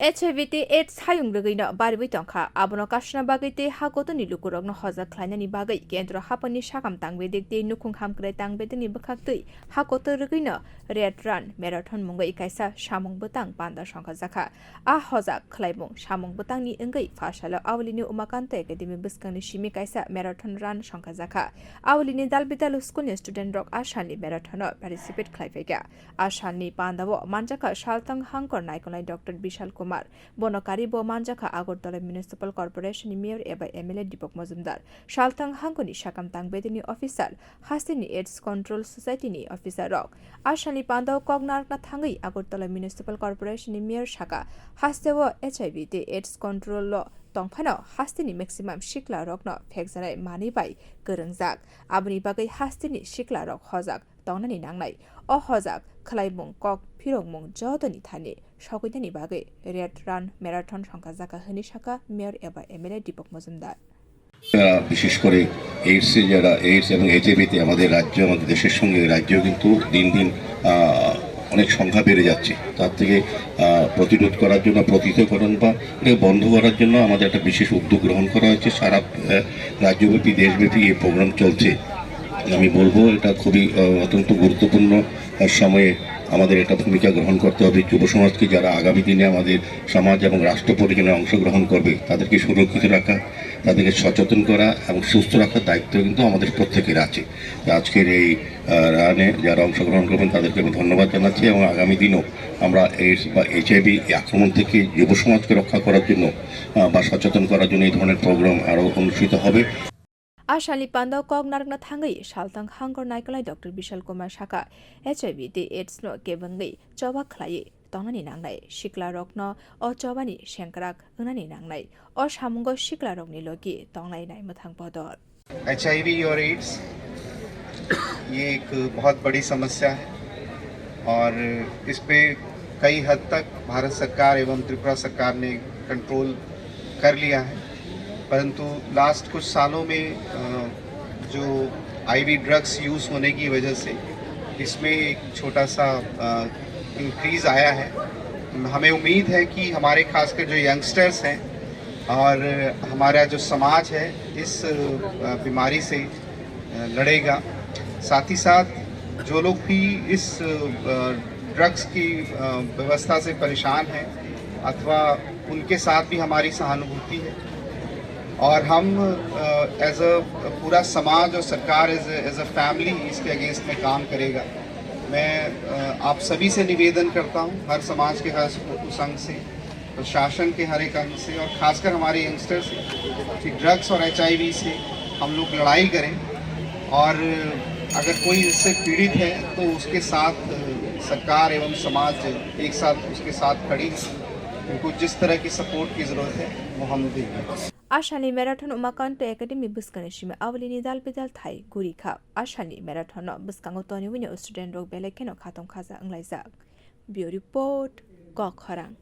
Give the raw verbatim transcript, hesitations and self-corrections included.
H I V tei AIDS hayung rwgwino bariwi tongkha. Abono kasuna bagwi tei ha kotorni lukurokno hojak khlainani bagwi kendro haphangni sakam tangbedik tei nukhung hamkrai tangbedikni bwkhaktwi ha kotor rwgwino Red Run Marathon mungwi kaisa samung bwtang panda songkhajakha. A hojak khlaimung samung bwtangni wngwi pha salo Awalini Umakanta Academy bwskangni simi kaisa marathon run songkhajakha. Awalini Dalbidal schoolni studentrok a salni marathono participate khlaiphaikha. A salni pandao manjakha Salthang Hangkor naikolnai Doctor Bishal Kumar. Bono karibo manjakha Agartala Municipal Corporation ni Mayor eba M L A Deepak Majumdar. Salthang Hangkorni sakam tangbedini officer, hasteni AIDS Control Society ni officer rok. A salni pandao kok narwkna thangwi Agartala Municipal Corporation ni Mayor saka, hasteo H I V tei AIDS control o tongphano hasteni maximum sikla rokno phekjanai manwi bai kwrwngjak. Aboni bagwi hasteni sikla rok hojak tongnani nangnai. O hojak khlaimung kok phirokmung jotoni thani sokoinani bagwi Red Run Marathon songkhajakha hwnwi saka Mayor eba M L A Deepak Majumdar. আহ, বিশেষ করে এইডসে যারা, এইডস এবং এইচআইভিতে আমাদের রাজ্য, আমাদের দেশের সঙ্গে রাজ্য কিন্তু দিন দিন, আহ, অনেক সংখ্যা বেড়ে যাচ্ছে। তার থেকে, আহ, প্রতিরোধ করার জন্য, প্রতিহতকরণ বা এটা বন্ধ করার জন্য আমাদের একটা বিশেষ উদ্যোগ গ্রহণ করা হয়েছে। সারা, আহ, রাজ্যব্যাপী, দেশব্যাপী এই প্রোগ্রাম চলছে। আমি বলবো এটা খুবই, আহ, অত্যন্ত গুরুত্বপূর্ণ, আহ, সময়ে আমাদের একটা ভূমিকা গ্রহণ করতে হবে। যুব সমাজকে, যারা আগামী দিনে আমাদের সমাজ এবং রাষ্ট্র পরিচালনায় অংশগ্রহণ করবে, তাদেরকে সুরক্ষিত রাখা, তাদেরকে সচেতন করা এবং সুস্থ রাখার দায়িত্ব কিন্তু আমাদের প্রত্যেকের আছে। তো আজকের এই, আহ, রানে যারা অংশগ্রহণ করবেন, তাদেরকে আমি ধন্যবাদ জানাচ্ছি এবং আগামী দিনও আমরা এইডস বা এইচআইভি এই আক্রমণ থেকে যুব সমাজকে রক্ষা করার জন্য, আহ, বা সচেতন করার জন্য এই ধরনের প্রোগ্রাম আরও অনুষ্ঠিত হবে। A salni pandao kok narwkna thangwi Salthang Hangkor naikolnai Doctor Bishal Kumar saka, H I V tei AIDS no kebengwi choba khlaiwi tongnani nangnai. Sikla rokno o chobani sengkrak wngnani nangnai. O samungo sikla rokni logi tongnai naimwthang bodol. HIV और एड्स ये एक बहुत बड़ी समस्या है और इस पे कई हद तक भारत सरकार एवं त्रिपुरा सरकार ने कंट्रोल कर लिया है, परंतु लास्ट कुछ सालों में, अ, जो आईवी ड्रग्स यूज़ होने की वजह से इसमें एक छोटा सा, अ, इंक्रीज़ आया है। हमें उम्मीद है कि हमारे, खासकर जो यंगस्टर्स हैं और हमारा जो समाज है, इस, अ, बीमारी से, अ, लड़ेगा। साथ ही साथ जो लोग भी इस, अ, ड्रग्स की, अ, व्यवस्था से परेशान हैं अथवा उनके साथ भी हमारी सहानुभूति है और हम, अ, एज अ पूरा समाज और सरकार as a, as a family इसके अगेंस्ट में काम करेगा। मैं, अ, आप सभी से निवेदन करता हूँ, हर समाज के, हर संघ से, प्रशासन के हर एक अंग से और खासकर हमारे यंगस्टर से कि ड्रग्स और एचआईवी से हम लोग लड़ाई करें और अगर कोई इससे पीड़ित है तो उसके साथ, अ, सरकार एवं समाज एक साथ उसके साथ खड़ी है। उनको जिस तरह की सपोर्ट की ज़रूरत है वो हम देंगे। A salni marathon Umakanta Academy bwskangni simi Awalini Dalbidal thai gurikha. A salni marathon no bwskango tonwi no student rok belai kheno khatong khaja wnglaijak. Bureau Report, Kokkhorang.